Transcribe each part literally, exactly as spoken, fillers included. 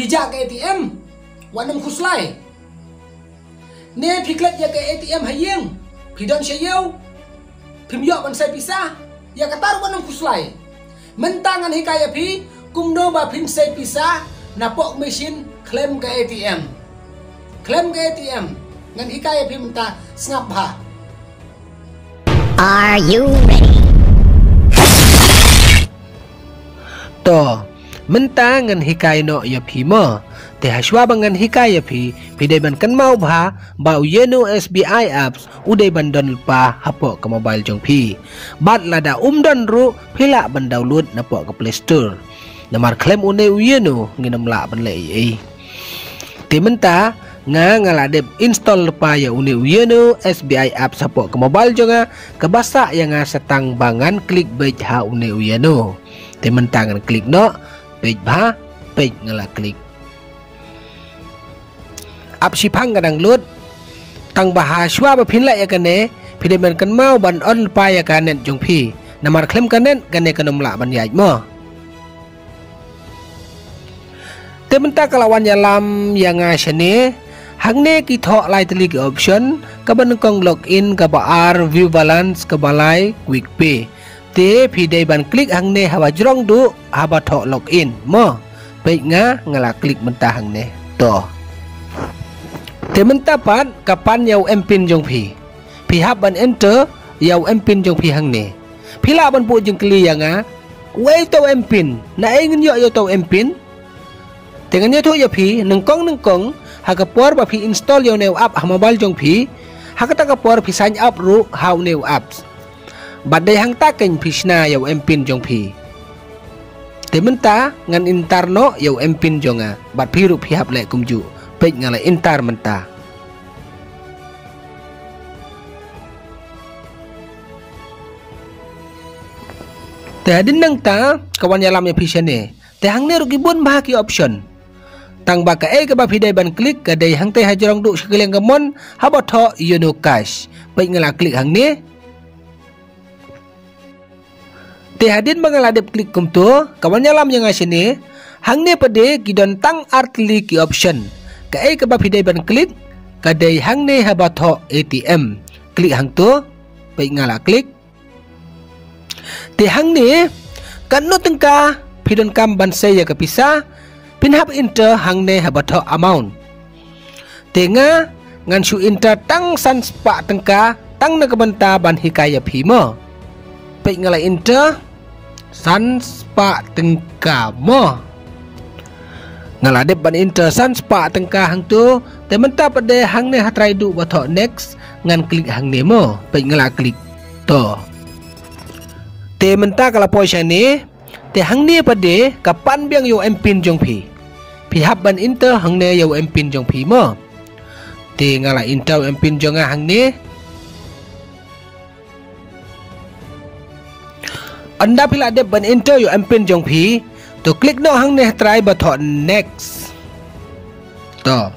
Phi jah ka A T M, wat nym khuslai. Ne phi klet ïa ka A T M ha ïing, phi don sha ïew, phim ïoh ban sei pisa, ïa kata ruh wat nym khuslai. Mynta ngan hikai ïa phi kumno ba phin sei pisa napoh machine khlem ka A T M. Khlem ka A T M, ngan hikai ïa phi mynta, sngap bha. Are you ready? To, mynta ngan hikai noh ïa phi mo. Te hashwa ba ngan hikai ïa phi, phi dei ban kynmaw bha ba u Yono S B I apps u dei ban don lypa hapoh ka mobile jong phi. Bad lada um don ruh, phi lah ban download napoh ka Play Store. Namar khlem une u Yono ngin ym lah ban leh ei ei. Te mynta nga, nga la dep install lypa ïa une u Yono S B I apps hapoh ka mobile jong nga, kaba sah ïa nga sa tang ba ngan klik beit ha une u Yono. Te mynta ngan klik noh, peit bha, peit nga la klik. Ap shiphang ka dang load. Tang ba hashwa ba phin leh ïa kane, phi dei ban kynmaw ban on lypa ïa ka net jong phi. Namar khlem ka net kane kan ym lah ban ïaid mo. Te mynta ka la wan ïalam ïa nga shane, hangne ki thoh lai tylli ki option, kaba nyngkong login, kaba ar view balance, kaba lai quick pay. Te phi dei ban klik hangne haba jrong duh, haba thoh login mo. Peit nga, nga la klik mynta hangne. To. Te mynta pat ka pan ïa u M pin jong phi. Phi hap ban enter ïa u M pin jong phi hangne. Phi lah ban buh jingkylli ïa nga, uei uta u M pin? Na ei ngin ïoh ïa uta u M pin? Te ngan ïathuh ïa phi, nyngkong nyngkong, ha ka por ba phi install ïa une u app ha mobile jong phi, ha kata ka por phi sign up ruh ha une u apps. Bad dei hangta keiñ phi shna ïa u M pin jong phi. Te mynta ngan enter noh ïa u M pin jong nga, bad phi ruh phi hap leh kumjuh. Peit nga la enter mynta. Te hadien nangta ka wan ïalam ïa phi shane. Te hangne ruh ki bun bha ki option. Tang ba kaei kaba phi dei ban klik ka dei hangtei ha jrong duh sha ka liang kamon haba thoh Yono Cash. Peit nga la klik hangne. Te hadien ba nga la dep klik kumto, ka wan ïalam ïa nga shane, hangne pat de ki don tang ar tylli ki option. Kaei kaba phi dei ban klik ka dei hangne haba thoh A T M. Klik hangto, peit nga la klik. Te hangne, katno tyngka phi donkam ban sei ïa ka pisa, phin hap enter hangne haba thoh amount. Te nga ngan shu enter tang san spah tyngka tang na ka bynta ban hikai ïa phi mo. Peit nga la enter san spah tyngka mo. Nga la dep ban enter san spah tyngka hangto, te mynta pat de hangne ha trai duh ba thoh next, ngan klik hangne mo. Peit nga la klik. To. Te mynta ka la poi shane, te hangne pat de ka pan biang ïa u M pin jong phi. Phi hap ban enter hangne ïa u M pin jong phi mo. Te nga la enter u M pin jong nga hangne. Ynda phi la dep ban enter ïa u M pin jong phi, to klik noh hangne ha trai ba thoh next. To.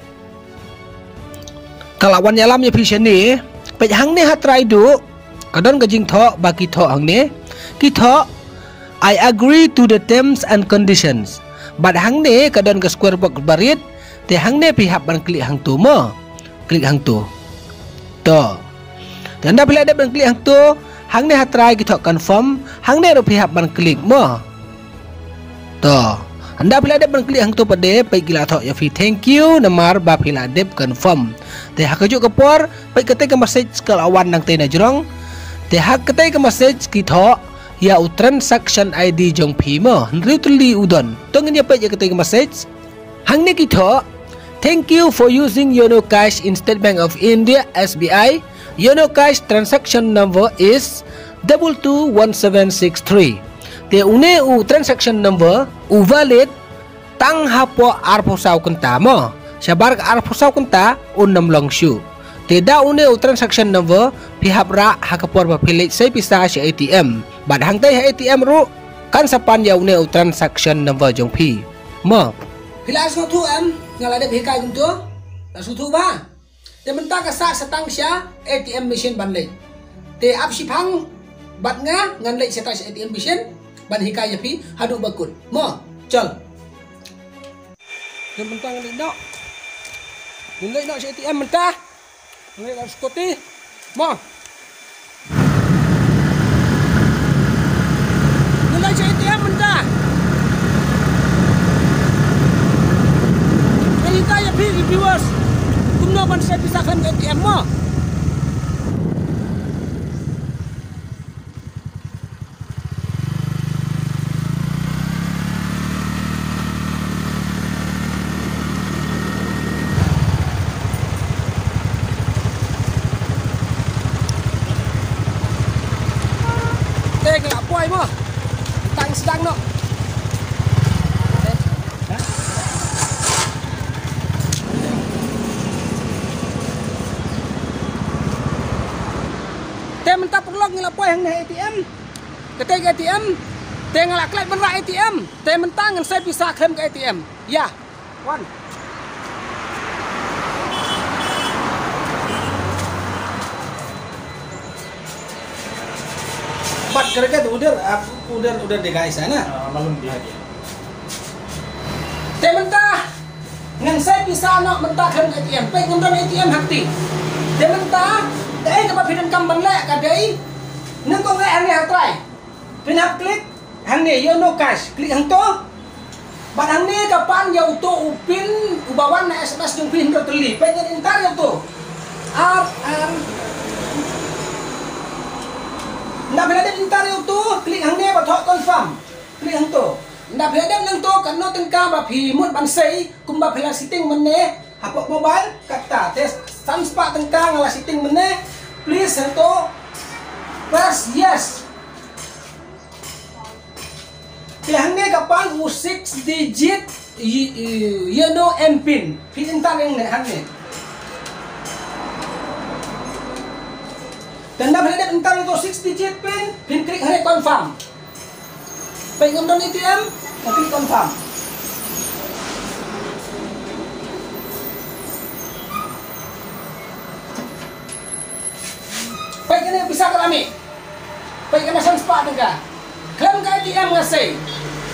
Ka la wan ïalam ïa phi shane, peit hangne ha trai duh, ka don ka jingthoh ba ki thoh hangne, ki thoh, "I agree to the terms and conditions." Bad hangne ka don ka square box barit, te hangne phi hap ban klik hangto mo. Klik hangto. To. Te ynda phi la dep ban klik hangto, hangne ha trai ki thoh confirm, hangne ruh phi hap ban klik mo. To. Ynda phi la dep ban klik hangto pat de, peit ki la thoh ïa phi thank you namar ba phi la dep confirm. Te ha kajuh ka por, peit katei ka message ka la wan nangtei na jrong. Te ha katei ka message ki thoh ïa u transaction I D jong phi mo. Hynriew tylli u don. To ngin ïa peit ïa katei ka message. Hangne ki thoh, "Thank you for using Yono Cash in State Bank of India, S B I. Yono Cash transaction number is double two one seven six three." Te une u transaction number u valid tang hapoh arphew saw kynta mo. Shabar ka arphew saw kynta un ym long shuh. Te da une u transaction number phi hap rah ha ka por ba phi leit sei pisa sha A T M. Bad hangtei ha A T M ruh kan sa pan ïa une u transaction number jong phi. Mo. Phi la sngewthuh em, nga la dep hikai kumto. La sngewthuh bha. Te mynta ka sah sa tang sha A T M machine ban leit. Te ap shiphang bad nga ngan leit sha tang sha A T M machine ban hikai ïa phi haduh ba kut. Mo, chal. Te mynta ngan leit noh. Ngan leit noh sha A T M mynta. Ngan leit noh scooty. Mo. Ngan leit sha A T M mynta. Ngan hikai ïa phi ki viewers kumno ban shai pisa khlem ka A T M mo. Te nga la poi mo. Tang sdang noh. Te mynta paralok nga la poi hangne A T M. Kata ka A T M. Te nga la klet ban rah A T M. Te mynta ngan shai pisa khlem ka A T M. Ïa. Wan. Bad kare ka uder, ah, uder, uder de guys, na? Ah, malum dia. Te mynta ngan shai pisa noh mynta khlem ka A T M. Peit ngam don A T M ha kti. Te mynta, dei kaba phi donkam ban leh ka dei. Ngan kong leh hangne ha trai. Phin hap klik hangne, YONO Cash. Klik hangto. Bad hangne ka pan ïa uto u pin uba wan na S M S jong phi hynriew tylli. Peit ngan enter ïa uto. Ar, ar. Ynda phi la dep enter ïa uto, klik hangne ba thoh confirm. Klik hangto. Ynda phi la dep nangto, katno tyngka ba phi mut ban sei, kumba phi la setting mynne hapoh mobile, kata te san spah tyngka nga la setting mynne. Please hangto press yes. Te hangne ka pan u six digit y-, y-, YONO M pin. Phin enter hangne, hangne. Te ynda phi la dep enter ïa uto six digit pin, phin klik hangne confirm. Peit ngam don A T M, nga klik confirm. Peit kane pisa ka la mih. Peit kane san spah tyngka. Khlem ka A T M nga sei.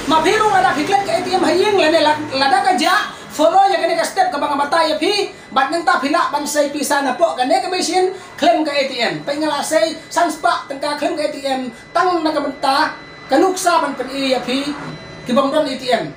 Ma phi ruh lada phi klet ka A T M ha ïing lane la-, lada ka jah, follow ïa kane ka step kaba nga batai ïa phi. Bad nangta phi lah ban sei pisa napoh kane ka machine khlem ka A T M. Peit nga la sei san spah tyngka khlem ka A T M tang na ka bynta ka nuksa ban pyni ïa phi ki bym don A T M.